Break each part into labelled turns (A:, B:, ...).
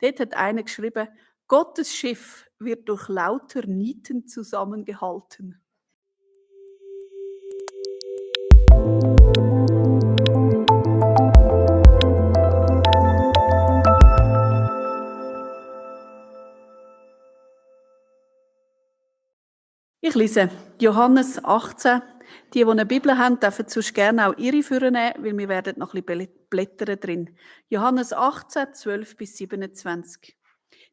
A: Dort hat einer geschrieben, Gottes Schiff wird durch lauter Nieten zusammengehalten. Ich lese Johannes 18. Die eine Bibel haben, dürfen sonst gerne auch ihre vornehmen, weil wir werden noch ein bisschen blättern drin. Johannes 18, 12 bis 27.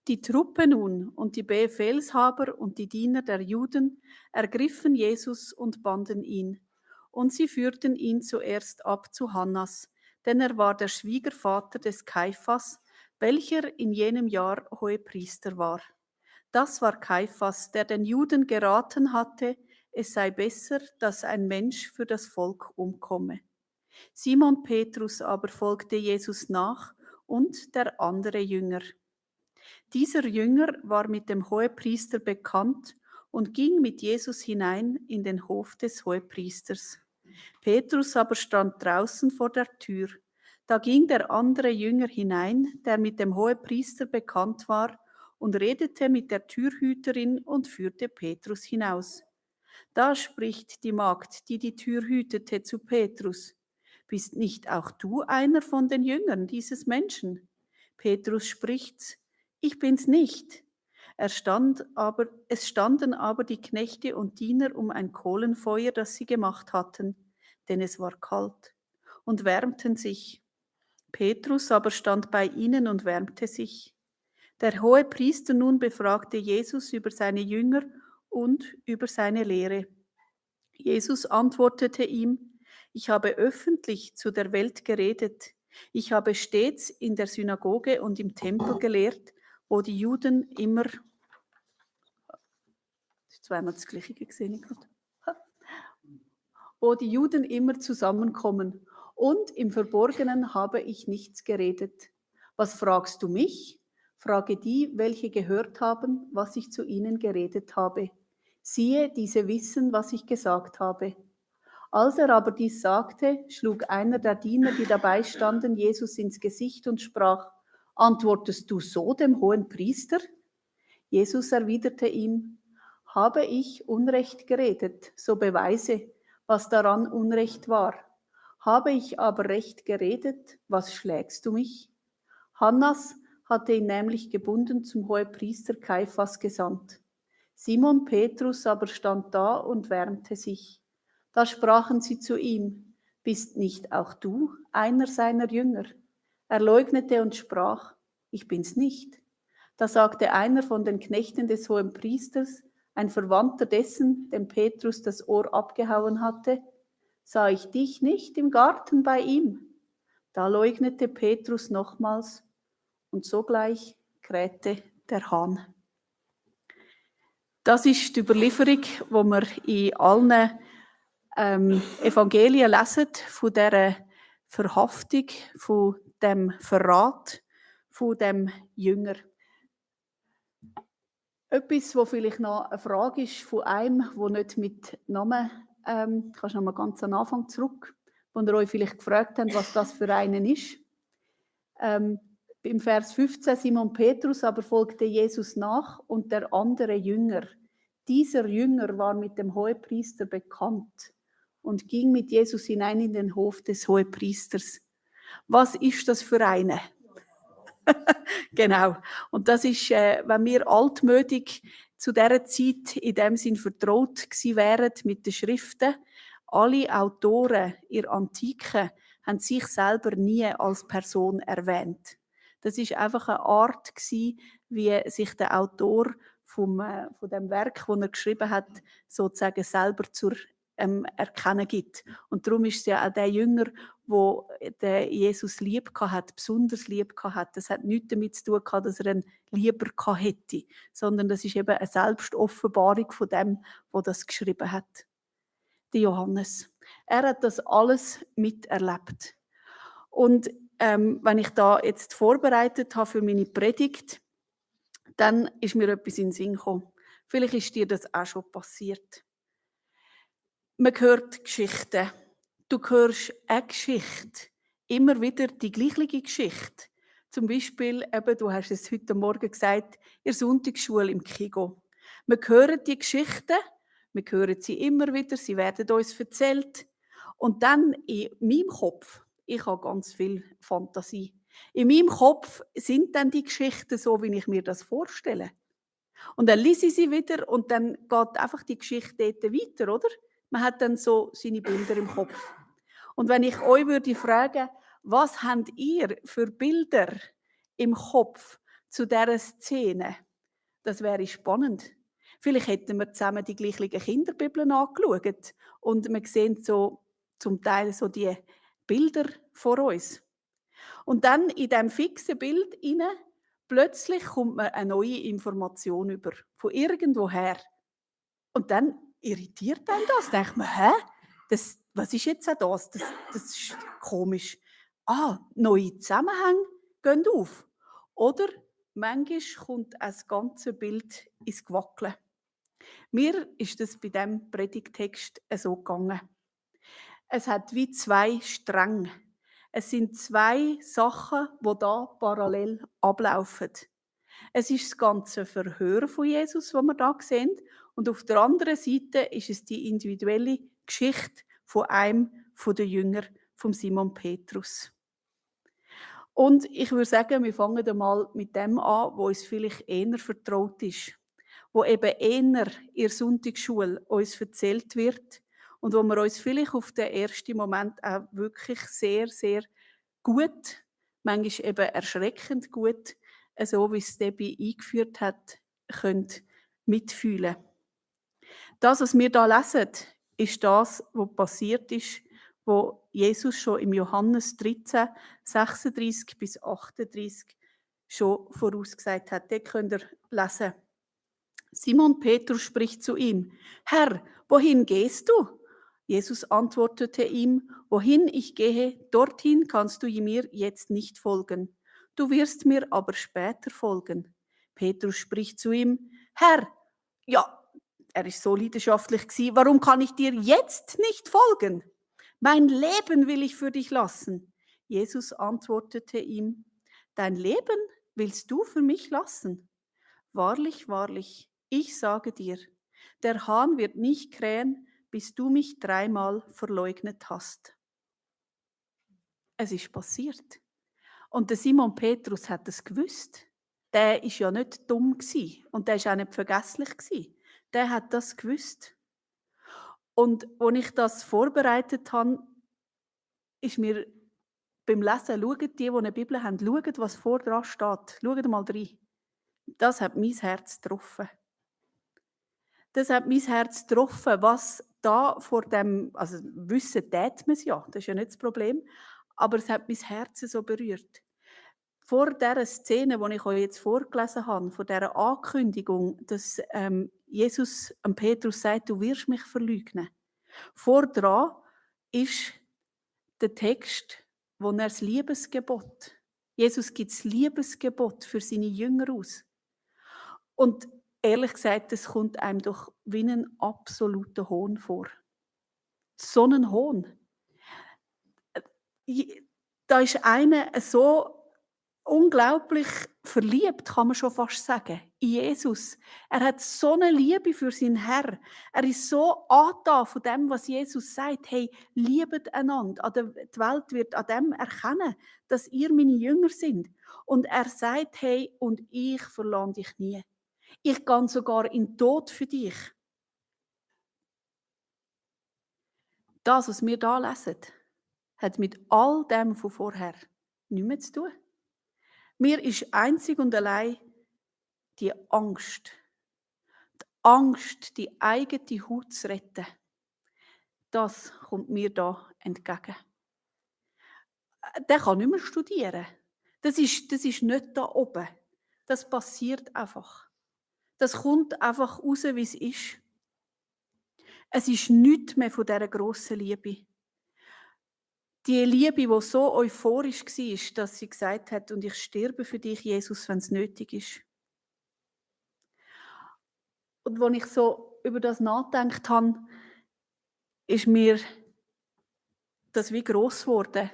A: Die Truppe nun und die Befehlshaber und die Diener der Juden ergriffen Jesus und banden ihn. Und sie führten ihn zuerst ab zu Hannas, denn er war der Schwiegervater des Kaiphas, welcher in jenem Jahr Hohepriester war. Das war Kaiphas, der den Juden geraten hatte, es sei besser, dass ein Mensch für das Volk umkomme. Simon Petrus aber folgte Jesus nach und der andere Jünger. Dieser Jünger war mit dem Hohepriester bekannt und ging mit Jesus hinein in den Hof des Hohepriesters. Petrus aber stand draußen vor der Tür. Da ging der andere Jünger hinein, der mit dem Hohepriester bekannt war, und redete mit der Türhüterin und führte Petrus hinaus. Da spricht die Magd, die die Tür hütete, zu Petrus: Bist nicht auch du einer von den Jüngern dieses Menschen? Petrus spricht: Ich bin's nicht. Es standen aber die Knechte und Diener um ein Kohlenfeuer, das sie gemacht hatten, denn es war kalt, und wärmten sich. Petrus aber stand bei ihnen und wärmte sich. Der Hohepriester nun befragte Jesus über seine Jünger und über seine Lehre. Jesus antwortete ihm: Ich habe öffentlich zu der Welt geredet. Ich habe stets in der Synagoge und im Tempel gelehrt, wo die Juden immer... Zweimal das Gleiche gesehen gerade. Wo die Juden immer zusammenkommen. Und im Verborgenen habe ich nichts geredet. Was fragst du mich? Frage die, welche gehört haben, was ich zu ihnen geredet habe. Siehe, diese wissen, was ich gesagt habe. Als er aber dies sagte, schlug einer der Diener, die dabei standen, Jesus ins Gesicht und sprach: Antwortest du so dem Hohenpriester? Jesus erwiderte ihm: Habe ich Unrecht geredet, so beweise, was daran Unrecht war. Habe ich aber Recht geredet, was schlägst du mich? Hannas hatte ihn nämlich gebunden zum Hohepriester Kaiphas gesandt. Simon Petrus aber stand da und wärmte sich. Da sprachen sie zu ihm: Bist nicht auch du einer seiner Jünger? Er leugnete und sprach: Ich bin's nicht. Da sagte einer von den Knechten des Hohenpriesters, ein Verwandter dessen, dem Petrus das Ohr abgehauen hatte: Sah ich dich nicht im Garten bei ihm? Da leugnete Petrus nochmals, und sogleich krähte der Hahn. Das ist die Überlieferung, die wir in allen Evangelien lesen, von dieser Verhaftung, von dem Verrat, von dem Jünger. Etwas, wo vielleicht noch eine Frage ist von einem, der nicht mit Namen, kannst du noch mal ganz am Anfang zurück, wo ihr euch vielleicht gefragt habt, was das für einen ist. Im Vers 15, Simon Petrus aber folgte Jesus nach und der andere Jünger. Dieser Jünger war mit dem Hohepriester bekannt und ging mit Jesus hinein in den Hof des Hohepriesters. Was ist das für eine? Genau. Und das ist, wenn wir altmütig zu dieser Zeit in dem Sinn vertraut gewesen wären mit den Schriften, alle Autoren in der Antike haben sich selber nie als Person erwähnt. Das ist einfach eine Art gewesen, wie sich der Autor von dem Werk, das er geschrieben hat, sozusagen selber zur Erkennen gibt. Und darum ist es ja auch der Jünger, wo der Jesus lieb hat, besonders lieb hat. Das hat nichts damit zu tun gehabt, dass er ihn lieber hätte, sondern das ist eben eine Selbstoffenbarung von dem, wo das geschrieben hat. Der Johannes. Er hat das alles miterlebt. Und wenn ich da jetzt vorbereitet habe für meine Predigt, dann ist mir etwas in den Sinn gekommen. Vielleicht ist dir das auch schon passiert. Man hört Geschichten. Du hörst eine Geschichte, immer wieder die gleiche Geschichte. Zum Beispiel, eben, du hast es heute Morgen gesagt, in der Sonntagsschule im Kigo. Wir hören die Geschichten, wir hören sie immer wieder, sie werden uns erzählt. Und dann in meinem Kopf, ich habe ganz viel Fantasie, in meinem Kopf sind dann die Geschichten so, wie ich mir das vorstelle. Und dann lese ich sie wieder und dann geht einfach die Geschichte dort weiter, oder? Man hat dann so seine Bilder im Kopf. Und wenn ich euch würde fragen, was habt ihr für Bilder im Kopf zu dieser Szene? Das wäre spannend. Vielleicht hätten wir zusammen die gleichen Kinderbibeln angeschaut und wir sehen so zum Teil so die Bilder vor uns. Und dann in diesem fixen Bild hinein, plötzlich kommt man eine neue Information über, von irgendwoher. Und dann irritiert einen das. Denkt man, hä? Was ist jetzt auch das? Das ist komisch. Neue Zusammenhänge gehen auf. Oder manchmal kommt das ganze Bild ins Wackeln. Mir ist das bei diesem Predigtext so gegangen. Es hat wie zwei Stränge. Es sind zwei Sachen, die da parallel ablaufen. Es ist das ganze Verhör von Jesus, das wir da sehen. Und auf der anderen Seite ist es die individuelle Geschichte von einem der Jünger, von Simon Petrus. Und ich würde sagen, wir fangen einmal mit dem an, wo uns vielleicht eher vertraut ist, wo eben eher in der Sonntagsschule uns erzählt wird und wo wir uns vielleicht auf den ersten Moment auch wirklich sehr, sehr gut, manchmal eben erschreckend gut, so wie es Debbie eingeführt hat, können mitfühlen. Das, was wir da lesen, ist das, was passiert ist, wo Jesus schon im Johannes 13, 36 bis 38 schon vorausgesagt hat. Den könnt ihr lesen. Simon Petrus spricht zu ihm: Herr, wohin gehst du? Jesus antwortete ihm: Wohin ich gehe, dorthin kannst du mir jetzt nicht folgen. Du wirst mir aber später folgen. Petrus spricht zu ihm: Herr, ja, er ist so leidenschaftlich gewesen, warum kann ich dir jetzt nicht folgen? Mein Leben will ich für dich lassen. Jesus antwortete ihm: Dein Leben willst du für mich lassen? Wahrlich, wahrlich, ich sage dir, der Hahn wird nicht krähen, bis du mich 3-mal verleugnet hast. Es ist passiert. Und der Simon Petrus hat es gewusst. Der ist ja nicht dumm gsi und der ist auch nicht vergesslich gsi. Der hat das gewusst. Und als ich das vorbereitet habe, ist mir beim Lesen, schaut die eine Bibel haben, schaut, was vor dran steht. Schaut mal rein. Das hat mein Herz getroffen. Das hat mein Herz getroffen, was da vor dem, also wissen tät man es ja, das ist ja nicht das Problem, aber es hat mein Herz so berührt. Vor dieser Szene, die ich euch jetzt vorgelesen habe, vor dieser Ankündigung, dass Jesus an Petrus sagt, du wirst mich verleugnen. Vor dran ist der Text, wo er das Liebesgebot, Jesus gibt das Liebesgebot für seine Jünger aus. Und ehrlich gesagt, das kommt einem doch wie ein absoluter Hohn vor. So ein Hohn. Da ist einer so unglaublich verliebt, kann man schon fast sagen, in Jesus. Er hat so eine Liebe für seinen Herr. Er ist so angetan von dem, was Jesus sagt. Hey, liebet einander. Die Welt wird an dem erkennen, dass ihr meine Jünger sind. Und er sagt, hey, und ich verlasse dich nie. Ich gehe sogar in den Tod für dich. Das, was wir hier lesen, hat mit all dem von vorher nichts mehr zu tun. Mir ist einzig und allein die Angst, die eigene Haut zu retten, das kommt mir da entgegen. Der kann nicht mehr studieren. Das ist nicht da oben. Das passiert einfach. Das kommt einfach raus, wie es ist. Es ist nichts mehr von dieser grossen Liebe. Die Liebe, die so euphorisch war, dass sie gesagt hat, und ich sterbe für dich, Jesus, wenn es nötig ist. Und als ich so über das nachgedacht habe, ist mir das wie gross geworden.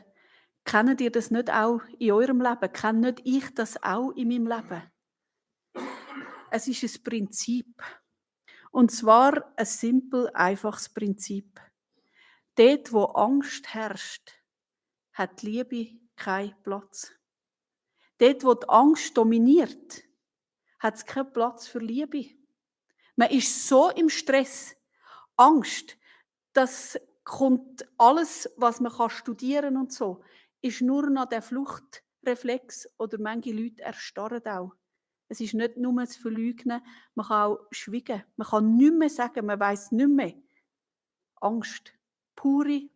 A: Kennt ihr das nicht auch in eurem Leben? Kenne nicht ich das auch in meinem Leben? Es ist ein Prinzip. Und zwar ein simpel, einfaches Prinzip. Dort, wo Angst herrscht, hat die Liebe keinen Platz. Dort, wo die Angst dominiert, hat es keinen Platz für Liebe. Man ist so im Stress, Angst, das kommt alles, was man studieren kann und so, ist nur noch der Fluchtreflex oder manche Leute erstarren auch. Es ist nicht nur das Verleugnen, man kann auch schweigen. Man kann nichts mehr sagen, man weiss nicht mehr. Angst, pure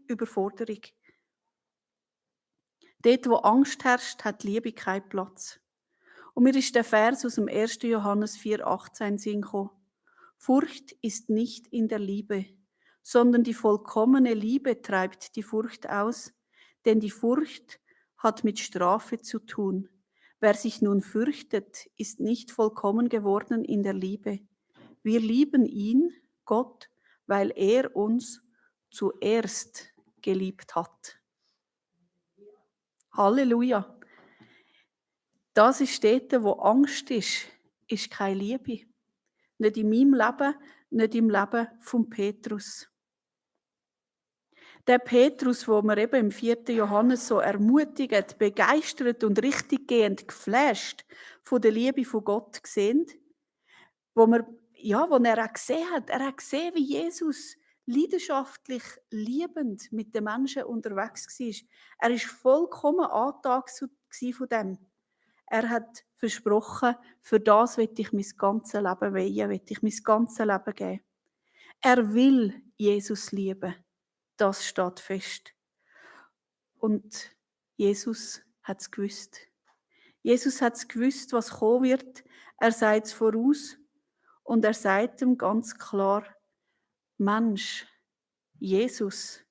A: Überforderung. Dort, wo Angst herrscht, hat Liebe keinen Platz. Und mir ist der Vers aus dem 1. Johannes 4,18 in den Sinn gekommen. Furcht ist nicht in der Liebe, sondern die vollkommene Liebe treibt die Furcht aus, denn die Furcht hat mit Strafe zu tun. Wer sich nun fürchtet, ist nicht vollkommen geworden in der Liebe. Wir lieben ihn, Gott, weil er uns zuerst geliebt hat. Halleluja! Das ist dort, wo Angst ist keine Liebe. Nicht in meinem Leben, nicht im Leben von Petrus. Der Petrus, wo wir eben im 4. Johannes so ermutigt, begeistert und richtiggehend geflasht von der Liebe von Gott sehen, wo er auch gesehen hat. Er hat gesehen, wie Jesus leidenschaftlich liebend mit den Menschen unterwegs war. Er war vollkommen angetan von dem. Er hat versprochen, für das will ich mein ganzes Leben weihen, will ich mein ganzes Leben geben. Er will Jesus lieben. Das steht fest. Und Jesus hat es gewusst. Jesus hat es gewusst, was kommen wird. Er sagt es voraus und er sagt ihm ganz klar, Mensch, Jesus,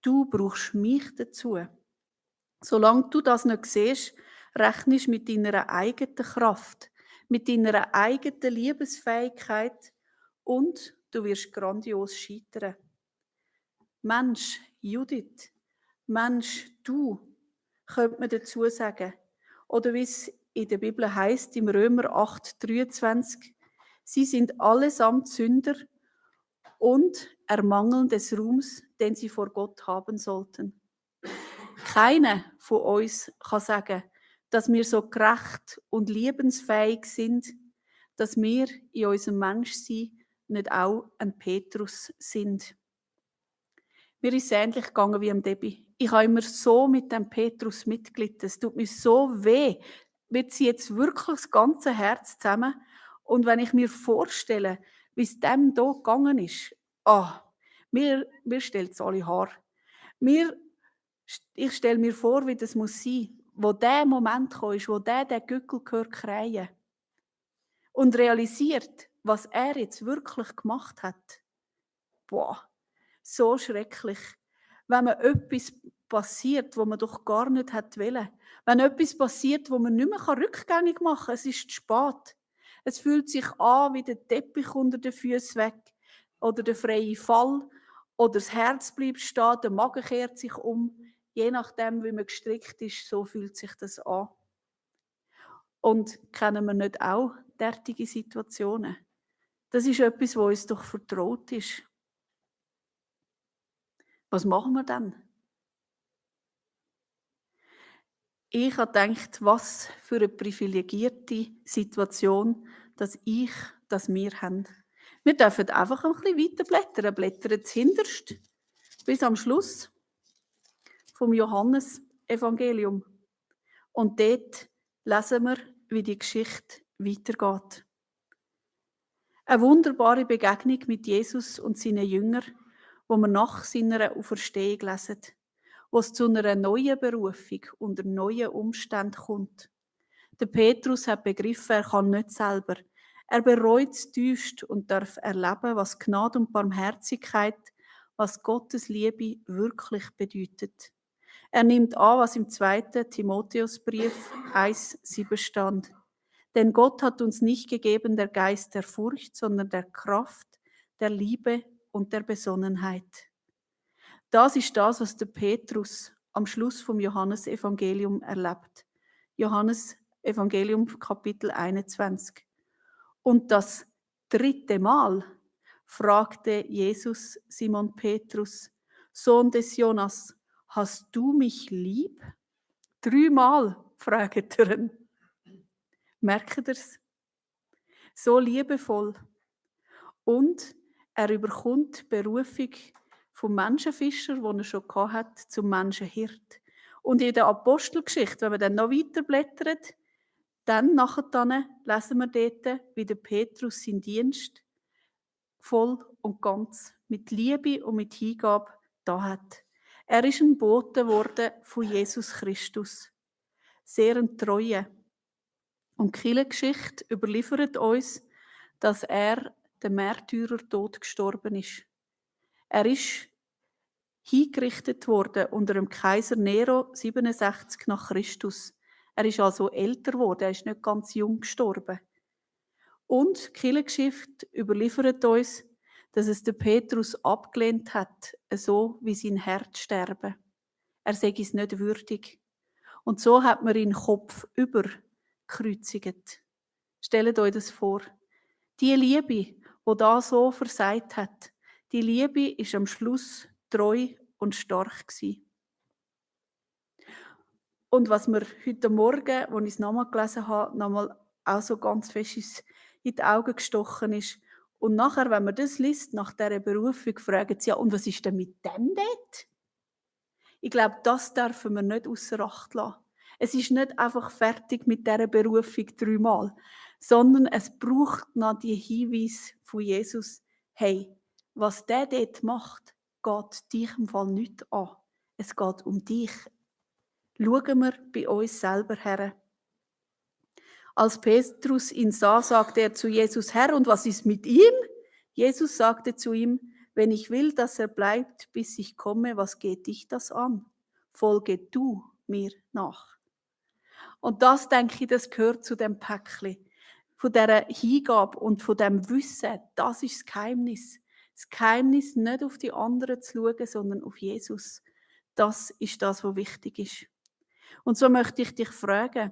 A: du brauchst mich dazu. Solange du das nicht siehst, rechnest mit deiner eigenen Kraft, mit deiner eigenen Liebesfähigkeit und du wirst grandios scheitern. Mensch, Judith, Mensch, du, könnte man dazu sagen. Oder wie es in der Bibel heißt, im Römer 8,23, sie sind allesamt Sünder und ermangeln des Ruhms, den sie vor Gott haben sollten. Keiner von uns kann sagen, dass wir so gerecht und liebensfähig sind, dass wir in unserem Menschsein nicht auch ein Petrus sind. Mir ist es ähnlich gegangen wie dem Debbie. Ich habe immer so mit dem Petrus mitgelitten. Es tut mir so weh. Mir zieht jetzt wirklich das ganze Herz zusammen. Und wenn ich mir vorstelle, wie es dem hier gegangen ist, mir stellt es alle Haare. Ich stelle mir vor, wie das muss sein, wo der Moment gekommen ist, wo der Gückel hört krähen und realisiert, was er jetzt wirklich gemacht hat. Boah, so schrecklich. Wenn man etwas passiert, wo man doch gar nicht wollte. Wenn etwas passiert, wo man nicht mehr rückgängig machen kann, es ist zu spät. Es fühlt sich an wie der Teppich unter den Füßen weg oder der freie Fall oder das Herz bleibt stehen, der Magen kehrt sich um. Je nachdem, wie man gestrickt ist, so fühlt sich das an. Und kennen wir nicht auch derartige Situationen? Das ist etwas, was uns doch vertraut ist. Was machen wir dann? Ich habe gedacht, was für eine privilegierte Situation, dass wir haben. Wir dürfen einfach ein bisschen weiter blättern hinterst bis am Schluss vom Johannes-Evangelium. Und dort lesen wir, wie die Geschichte weitergeht. Eine wunderbare Begegnung mit Jesus und seinen Jüngern, wo wir nach seiner Auferstehung lesen, wo es zu einer neuen Berufung unter neuen Umständen kommt. Der Petrus hat begriffen, er kann nicht selber. Er bereut es tiefst und darf erleben, was Gnade und Barmherzigkeit, was Gottes Liebe wirklich bedeutet. Er nimmt an, was im 2. Timotheusbrief 1,7 stand. Denn Gott hat uns nicht gegeben der Geist der Furcht, sondern der Kraft, der Liebe und der Besonnenheit. Das ist das, was der Petrus am Schluss vom Johannesevangelium erlebt. Johannes Evangelium Kapitel 21. Und das 3. Mal fragte Jesus Simon Petrus, Sohn des Jonas, hast du mich lieb? 3 Mal fragt er ihn. Merkt ihr es? So liebevoll. Und er überkommt die Berufung vom Menschenfischer, den er schon hatte, zum Menschenhirt. Und in der Apostelgeschichte, wenn man dann noch weiter blättert, dann nachher lesen wir dort, wie der Petrus seinen Dienst voll und ganz mit Liebe und mit Hingabe da hat. Er ist ein Bote geworden von Jesus Christus. Sehr ein Treue. Und die Kirchengeschichte überliefert uns, dass er den Märtyrertod gestorben ist. Er ist hingerichtet worden unter dem Kaiser Nero 67 nach Christus. Er ist also älter geworden, er ist nicht ganz jung gestorben. Und die Kirchengeschichte überliefert uns, dass es der Petrus abgelehnt hat, so wie sein Herz sterben. Er sei es nicht würdig. Und so hat man ihn Kopf über gekreuzigt. Stellt euch das vor. Die Liebe, die da so versagt hat, die Liebe ist am Schluss treu und stark gewesen. Und was mir heute Morgen, als ich es nochmal gelesen habe, nochmal auch so ganz fest in die Augen gestochen ist. Und nachher, wenn man das liest, nach dieser Berufung, fragen sie ja, und was ist denn mit dem dort? Ich glaube, das dürfen wir nicht ausser Acht lassen. Es ist nicht einfach fertig mit dieser Berufung 3 Mal, sondern es braucht noch die Hinweise von Jesus. Hey, was der dort macht, geht dich im Fall nicht an. Es geht um dich. Schauen wir bei uns selber her. Als Petrus ihn sah, sagte er zu Jesus, Herr, und was ist mit ihm? Jesus sagte zu ihm, wenn ich will, dass er bleibt, bis ich komme, was geht dich das an? Folge du mir nach. Und das, denke ich, das gehört zu dem Päckchen. Von dieser Hingabe und von dem Wissen, das ist das Geheimnis. Das Geheimnis, nicht auf die anderen zu schauen, sondern auf Jesus. Das ist das, was wichtig ist. Und so möchte ich dich fragen,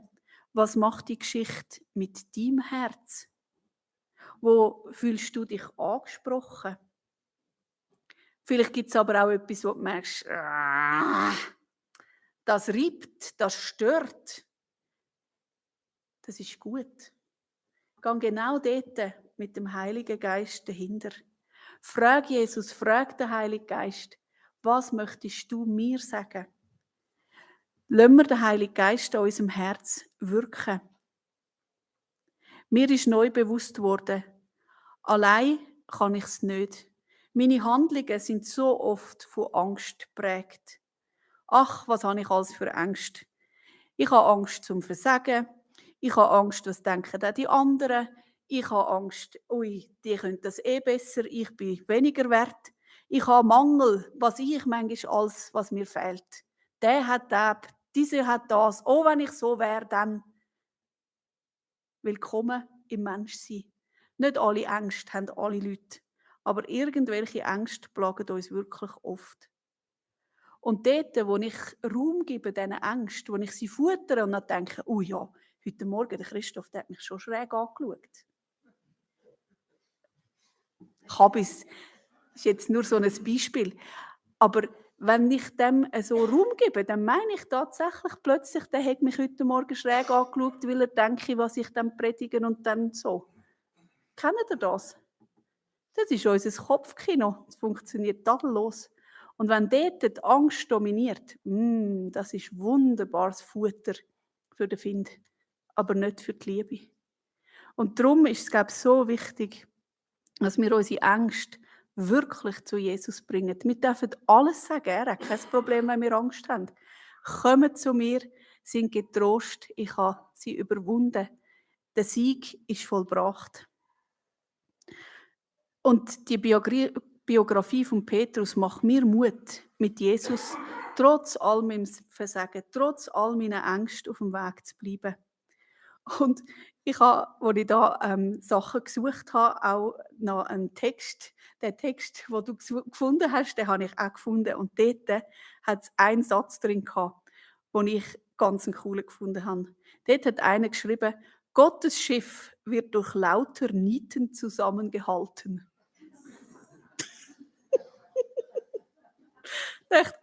A: was macht die Geschichte mit deinem Herz? Wo fühlst du dich angesprochen? Vielleicht gibt es aber auch etwas, wo du merkst, das reibt, das stört. Das ist gut. Geh genau dort mit dem Heiligen Geist dahinter. Frag Jesus, frag den Heiligen Geist, was möchtest du mir sagen? Lassen wir den Heiligen Geist an unserem Herz wirken. Mir ist neu bewusst worden, allein kann ich es nicht. Meine Handlungen sind so oft von Angst geprägt. Ach, was habe ich alles für Angst? Ich habe Angst zum Versagen. Ich habe Angst, was denken auch die anderen. Ich habe Angst, ui, die können das besser, ich bin weniger wert. Ich habe Mangel, was ich manchmal alles, was mir fehlt. Der hat das, diese hat das. Oh, wenn ich so wäre, dann. Willkommen im Menschsein. Nicht alle Ängste haben alle Leute, aber irgendwelche Ängste plagen uns wirklich oft. Und dort, wo ich Raum gebe, diesen Ängsten, wo ich sie futtere und dann denke, oh ja, heute Morgen, der Christoph, der hat mich schon schräg angeschaut. Das ist jetzt nur so ein Beispiel. Aber wenn ich dem so Raum gebe, dann meine ich tatsächlich plötzlich, der hat mich heute Morgen schräg angeschaut, weil er denke, was ich dann predige und dann so. Kennt ihr das? Das ist unser Kopfkino. Das funktioniert tadellos. Und wenn dort die Angst dominiert, das ist wunderbares Futter für den Find, aber nicht für die Liebe. Und darum ist es, glaube ich, so wichtig, dass wir unsere Ängste wirklich zu Jesus bringen. Wir dürfen alles sagen, er hat kein Problem, wenn wir Angst haben. Kommt zu mir, sind getrost, ich habe sie überwunden. Der Sieg ist vollbracht. Und die Biografie von Petrus macht mir Mut, mit Jesus trotz all meinem Versagen, trotz all meiner Ängste auf dem Weg zu bleiben. Und als ich da Sachen gesucht habe, auch noch einen Text, den Text, den du gefunden hast, den habe ich auch gefunden. Und dort hat es einen Satz drin gehabt, den ich ganz einen coolen gefunden habe. Dort hat einer geschrieben: Gottes Schiff wird durch lauter Nieten zusammengehalten. Ich dachte,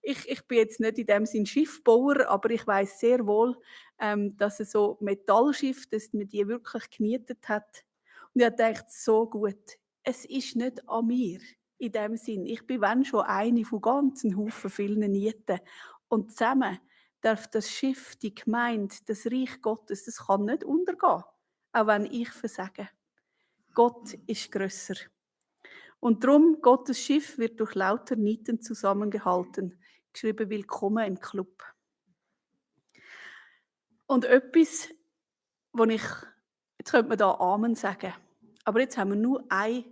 A: ich bin jetzt nicht in dem Sinn Schiffbauer, aber ich weiß sehr wohl, dass es so Metallschiffe, dass man die wirklich genietet hat. Und ich dachte, so gut, es ist nicht an mir in dem Sinn. Ich bin wenn schon eine von ganzen Haufen vielen Nieten. Und zusammen darf das Schiff, die Gemeinde, das Reich Gottes, das kann nicht untergehen, auch wenn ich versage. Gott ist grösser. Und darum, Gottes Schiff wird durch lauter Nieten zusammengehalten. Geschrieben, willkommen im Club. Und etwas, jetzt könnte man da Amen sagen, aber jetzt haben wir nur eine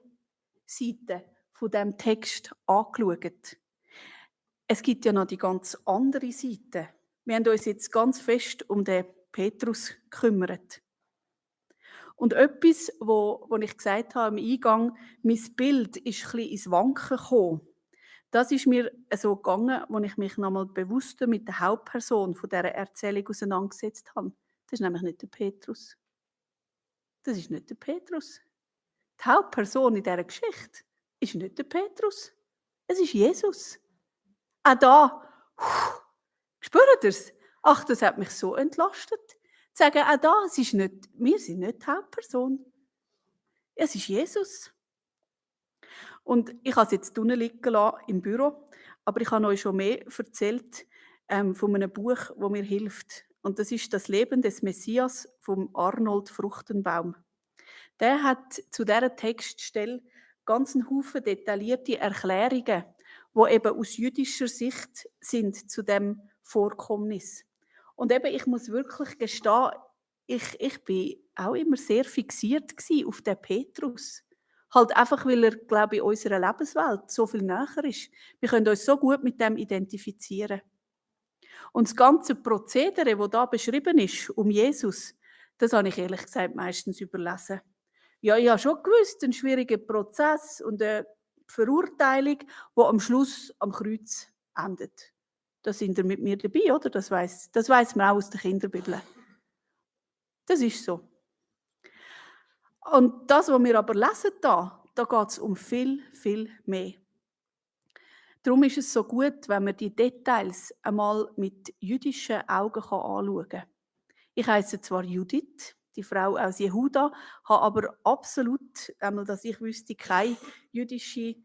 A: Seite von diesem Text angeschaut. Es gibt ja noch die ganz andere Seite. Wir haben uns jetzt ganz fest um den Petrus gekümmert. Und etwas, wo ich gesagt habe im Eingang, mein Bild ist ein bisschen ins Wanken gekommen. Das ist mir so gegangen, als ich mich nochmal bewusster mit der Hauptperson von dieser Erzählung auseinandergesetzt habe. Das ist nämlich nicht der Petrus. Das ist nicht der Petrus. Die Hauptperson in dieser Geschichte ist nicht der Petrus. Es ist Jesus. Auch da, spürt ihr es? Ach, das hat mich so entlastet. Zu sagen, auch da, wir sind nicht die Hauptperson. Es ist Jesus. Und ich habe es jetzt unten liegen lassen im Büro, aber ich habe euch schon mehr erzählt von einem Buch, das mir hilft. Und das ist «Das Leben des Messias» von Arnold Fruchtenbaum. Der hat zu dieser Textstelle ganz einen Haufen detaillierte Erklärungen, die eben aus jüdischer Sicht sind zu dem Vorkommnis. Und eben, ich muss wirklich gestehen, ich bin auch immer sehr fixiert auf den Petrus. Halt einfach, weil er, glaube ich, in unserer Lebenswelt so viel näher ist. Wir können uns so gut mit dem identifizieren. Und das ganze Prozedere, das da beschrieben ist, um Jesus, das habe ich ehrlich gesagt meistens überlesen. Ja, ich habe schon gewusst, ein schwieriger Prozess und eine Verurteilung, die am Schluss am Kreuz endet. Da sind ihr mit mir dabei, oder? Das weiss man auch aus der Kinderbibel. Das ist so. Und das, was wir aber lesen da geht es um viel, viel mehr. Darum ist es so gut, wenn man die Details einmal mit jüdischen Augen anschauen kann. Ich heisse zwar Judith, die Frau aus Jehuda, habe aber absolut, einmal, dass ich wüsste, kein jüdisches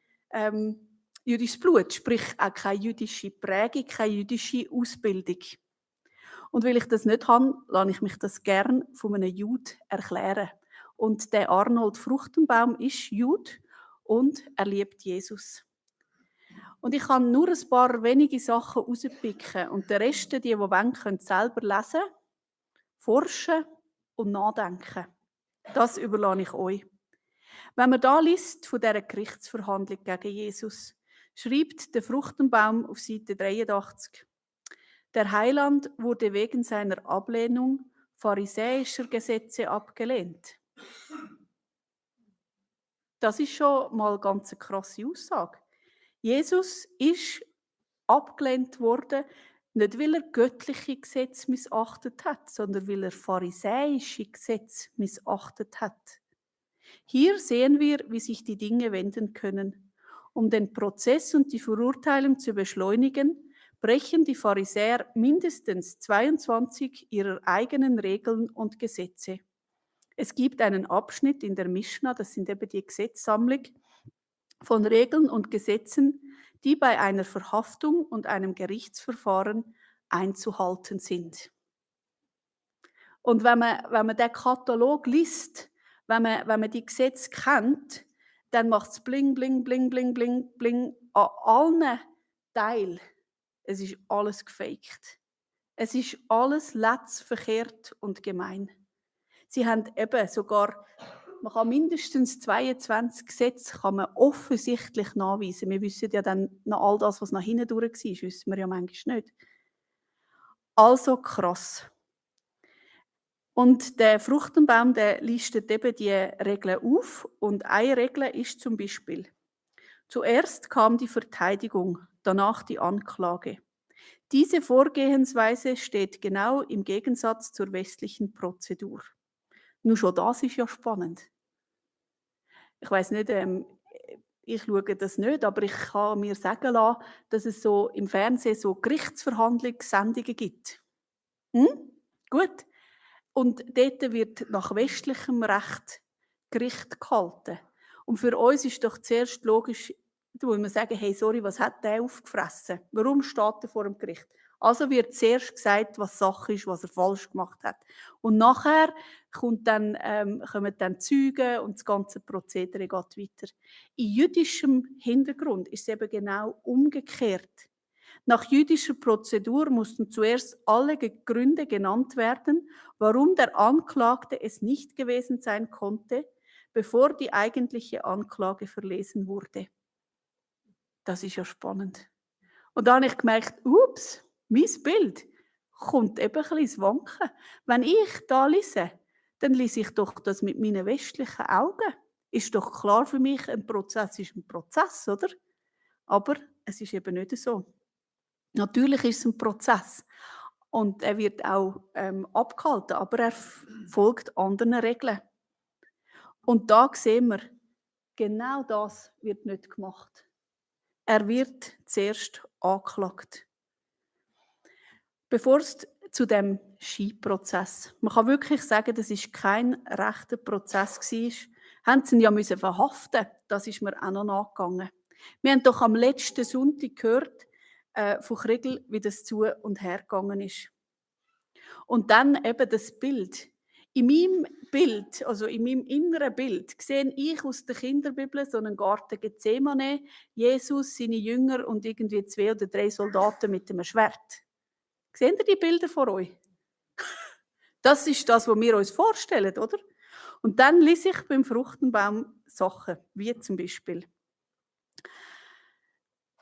A: Blut, sprich auch keine jüdische Prägung, keine jüdische Ausbildung. Und weil ich das nicht habe, lasse ich mich das gern von einem Jude erklären. Und der Arnold Fruchtenbaum ist Jude und er liebt Jesus. Und ich kann nur ein paar wenige Sachen rauspicken und den Rest, die wollen, können selber lesen, forschen und nachdenken. Das überlasse ich euch. Wenn man da liest von dieser Gerichtsverhandlung gegen Jesus, schreibt der Fruchtenbaum auf Seite 83: Der Heiland wurde wegen seiner Ablehnung pharisäischer Gesetze abgelehnt. Das ist schon mal ganz eine krasse Aussage. Jesus ist abgelehnt worden, nicht weil er göttliche Gesetze missachtet hat, sondern weil er pharisäische Gesetze missachtet hat. Hier sehen wir, wie sich die Dinge wenden können. Um den Prozess und die Verurteilung zu beschleunigen, brechen die Pharisäer mindestens 22 ihrer eigenen Regeln und Gesetze. Es gibt einen Abschnitt in der Mischna, das sind eben die Gesetzsammlung, von Regeln und Gesetzen, die bei einer Verhaftung und einem Gerichtsverfahren einzuhalten sind. Und wenn man den Katalog liest, wenn man die Gesetze kennt, dann macht es bling, bling, bling, bling, bling, bling an allen Teilen. Es ist alles gefaked. Es ist alles letz, verkehrt und gemein. Sie haben eben sogar, man kann mindestens 22 Gesetze kann man offensichtlich nachweisen. Wir wissen ja dann noch all das, was nach hinten durch war, wissen wir ja manchmal nicht. Also krass. Und der Fruchtenbaum, der listet eben die Regeln auf. Und eine Regel ist zum Beispiel: Zuerst kam die Verteidigung, danach die Anklage. Diese Vorgehensweise steht genau im Gegensatz zur westlichen Prozedur. Nur schon das ist ja spannend. Ich weiß nicht, ich schaue das nicht, aber ich kann mir sagen lassen, dass es so im Fernsehen so Gerichtsverhandlungssendungen gibt. Hm? Gut. Und dort wird nach westlichem Recht Gericht gehalten. Und für uns ist doch zuerst logisch, da muss man sagen: «Hey, sorry, was hat der aufgefressen? Warum steht er vor dem Gericht?» Also wird zuerst gesagt, was Sache ist, was er falsch gemacht hat. Und nachher kommen dann Zeugen und das ganze Prozedere geht weiter. In jüdischem Hintergrund ist es eben genau umgekehrt. Nach jüdischer Prozedur mussten zuerst alle Gründe genannt werden, warum der Anklagte es nicht gewesen sein konnte, bevor die eigentliche Anklage verlesen wurde. Das ist ja spannend. Und da habe ich gemerkt, ups, mein Bild kommt eben ein bisschen ins Wanken. Wenn ich da lese, dann lese ich doch das mit meinen westlichen Augen. Ist doch klar für mich, ein Prozess ist ein Prozess, oder? Aber es ist eben nicht so. Natürlich ist es ein Prozess und er wird auch abgehalten, aber er folgt anderen Regeln. Und da sehen wir, genau das wird nicht gemacht. Er wird zuerst angeklagt. Bevor es zu dem Scheinprozess, man kann wirklich sagen, das ist kein rechter Prozess war, haben sie ihn ja verhaften. Das ist mir auch noch nachgegangen. Wir haben doch am letzten Sonntag gehört von Kriegel, wie das zu und her gegangen ist. Und dann eben das Bild. In meinem Bild, also in meinem inneren Bild, sehe ich aus der Kinderbibel so einen Garten Gethsemane, Jesus, seine Jünger und irgendwie 2 oder 3 Soldaten mit einem Schwert. Seht ihr die Bilder vor euch? Das ist das, was wir uns vorstellen, oder? Und dann lese ich beim Fruchtenbaum Sachen, wie zum Beispiel: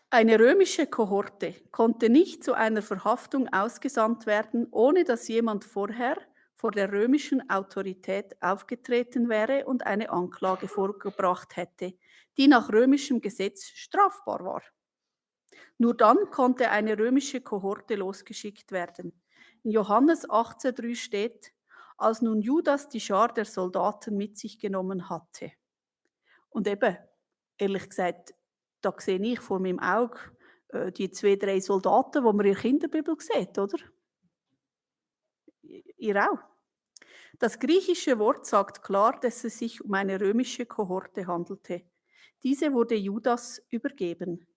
A: Eine römische Kohorte konnte nicht zu einer Verhaftung ausgesandt werden, ohne dass jemand vorher vor der römischen Autorität aufgetreten wäre und eine Anklage vorgebracht hätte, die nach römischem Gesetz strafbar war. Nur dann konnte eine römische Kohorte losgeschickt werden. In Johannes 18,3 steht: Als nun Judas die Schar der Soldaten mit sich genommen hatte. Und eben, ehrlich gesagt, da sehe ich vor meinem Auge die 2, 3 Soldaten, die man in der Kinderbibel sieht, oder? Ihr auch? Das griechische Wort sagt klar, dass es sich um eine römische Kohorte handelte. Diese wurde Judas übergeben.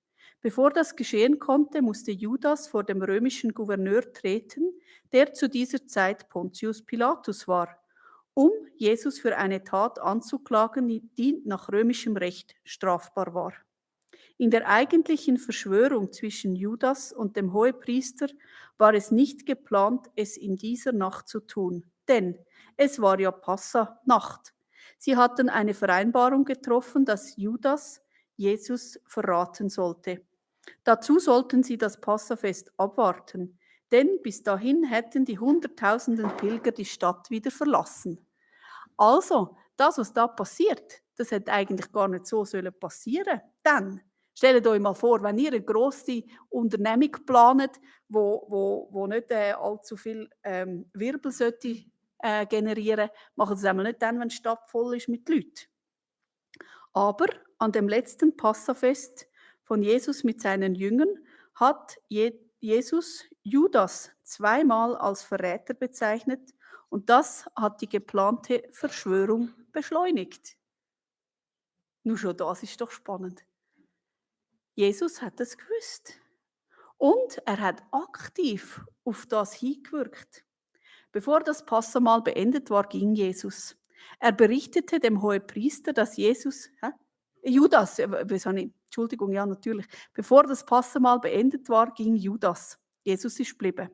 A: Bevor das geschehen konnte, musste Judas vor dem römischen Gouverneur treten, der zu dieser Zeit Pontius Pilatus war, um Jesus für eine Tat anzuklagen, die nach römischem Recht strafbar war. In der eigentlichen Verschwörung zwischen Judas und dem Hohepriester war es nicht geplant, es in dieser Nacht zu tun, denn es war ja Passa-Nacht. Sie hatten eine Vereinbarung getroffen, dass Judas Jesus verraten sollte. Dazu sollten sie das Passafest abwarten, denn bis dahin hätten die Hunderttausenden Pilger die Stadt wieder verlassen. Also, das, was da passiert, das hätte eigentlich gar nicht so passieren sollen. Dann stellt euch mal vor, wenn ihr eine grosse Unternehmung plant, wo nicht allzu viel Wirbel sollte, generieren, machen sie es einmal nicht dann, wenn die Stadt voll ist mit Leuten. Aber an dem letzten Passafest von Jesus mit seinen Jüngern hat Jesus Judas zweimal als Verräter bezeichnet und das hat die geplante Verschwörung beschleunigt. Nur schon das ist doch spannend. Jesus hat es gewusst und er hat aktiv auf das hingewirkt. Bevor das Passamal beendet war, ging Jesus. Er berichtete dem Hohepriester, dass Judas, Entschuldigung, ja natürlich. Bevor das Passamal beendet war, ging Judas. Jesus ist geblieben.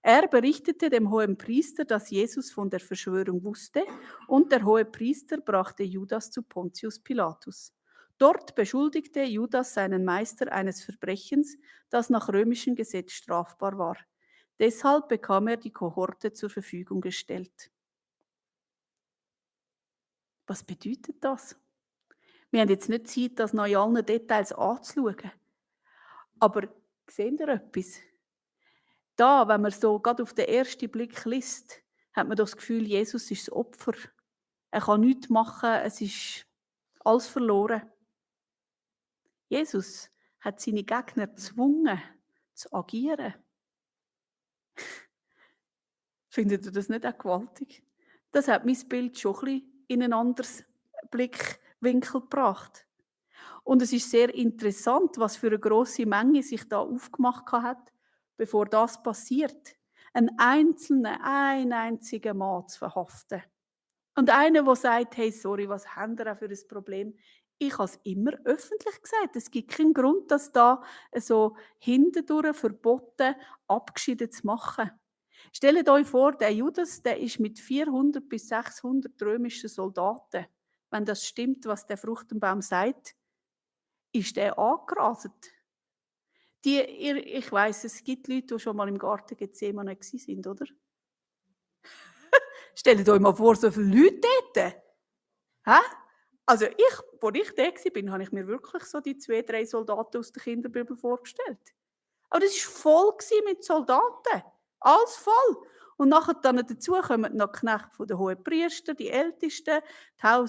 A: Er berichtete dem Hohepriester, dass Jesus von der Verschwörung wusste, und der Hohepriester brachte Judas zu Pontius Pilatus. Dort beschuldigte Judas seinen Meister eines Verbrechens, das nach römischem Gesetz strafbar war. Deshalb bekam er die Kohorte zur Verfügung gestellt. Was bedeutet das? Wir haben jetzt nicht Zeit, das noch in allen Details anzuschauen. Aber seht ihr etwas? Da, wenn man so gerade auf den ersten Blick liest, hat man das Gefühl, Jesus ist das Opfer. Er kann nichts machen, es ist alles verloren. Jesus hat seine Gegner gezwungen, zu agieren. Findet ihr das nicht auch gewaltig? Das hat mein Bild schon ein bisschen in einen anderen Blickwinkel gebracht. Und es ist sehr interessant, was für eine grosse Menge sich da aufgemacht hat, bevor das passiert. Ein einzigen Mann zu verhaften. Und einer, der sagt, hey, sorry, was haben wir auch für ein Problem? Ich habe es immer öffentlich gesagt. Es gibt keinen Grund, das da so hintendurch verboten, abgeschieden zu machen. Stellt euch vor, der Judas, der ist mit 400 bis 600 römischen Soldaten, wenn das stimmt, was der Fruchtenbaum sagt, ist der angerastet. Ich weiss, es gibt Leute, die schon mal im Garten Gethsemane waren, oder? Stellt euch mal vor, so viele Leute dort. Hä? Also als ich da war, habe ich mir wirklich so die 2, 3 Soldaten aus der Kinderbibel vorgestellt. Aber das war voll mit Soldaten. Alles voll. Und nachher dann dazu kommen noch Knechte von den Hohenpriestern, die Ältesten, vom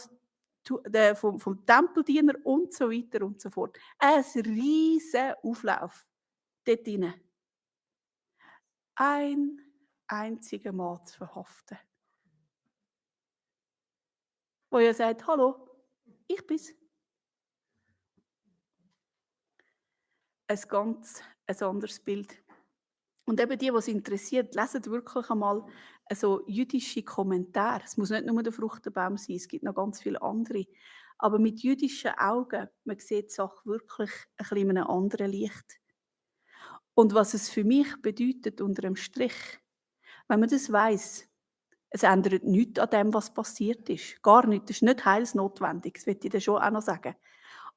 A: Tempeldiener und so weiter und so fort. Ein riesen Auflauf dort drin. Ein einziger Mann zu verhaften. Wo er sagt, hallo, ich bin's. Ein ganz anderes Bild. Und eben die es interessiert, lesen wirklich einmal so jüdische Kommentare. Es muss nicht nur der Fruchtenbaum sein, es gibt noch ganz viele andere. Aber mit jüdischen Augen, man sieht die Sache wirklich ein bisschen in einem anderen Licht. Und was es für mich bedeutet unter dem Strich, wenn man das weiss, es ändert nichts an dem, was passiert ist. Gar nichts. Das ist nicht heilsnotwendig, das will ich dir schon auch noch sagen.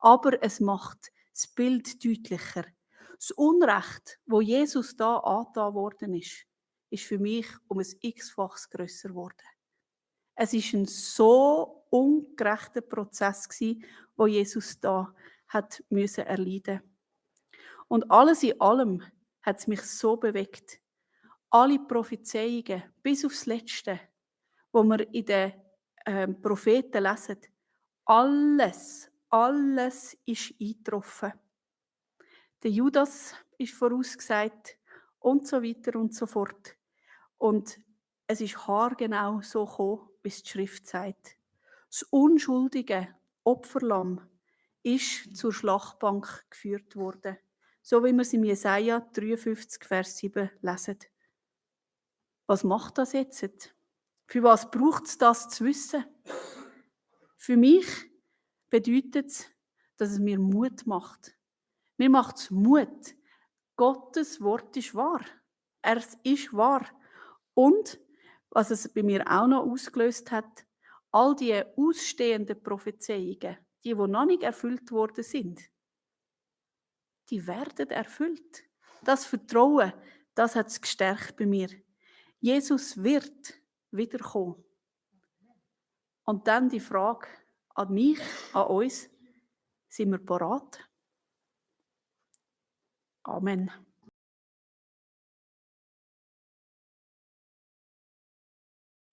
A: Aber es macht das Bild deutlicher. Das Unrecht, wo Jesus da angetan worden ist für mich um ein x-faches grösser geworden. Es ist ein so ungerechter Prozess gewesen, wo Jesus da hat müssen erleiden. Und alles in allem hat es mich so bewegt. Alle Prophezeiungen, bis aufs Letzte, wo wir in den Propheten lesen, alles ist eingetroffen. Der Judas ist vorausgesagt und so weiter und so fort. Und es ist haargenau so gekommen, wie es die Schrift sagt. Das unschuldige Opferlamm ist zur Schlachtbank geführt worden. So wie wir es in Jesaja 53, Vers 7 lesen. Was macht das jetzt? Für was braucht es das zu wissen? Für mich bedeutet es, dass es mir Mut macht. Mir macht es Mut. Gottes Wort ist wahr. Es ist wahr. Und, was es bei mir auch noch ausgelöst hat, all die ausstehenden Prophezeiungen, die noch nicht erfüllt worden sind, die werden erfüllt. Das Vertrauen, das hat es gestärkt bei mir. Jesus wird wiederkommen. Und dann die Frage an mich, an uns, sind wir bereit? Amen.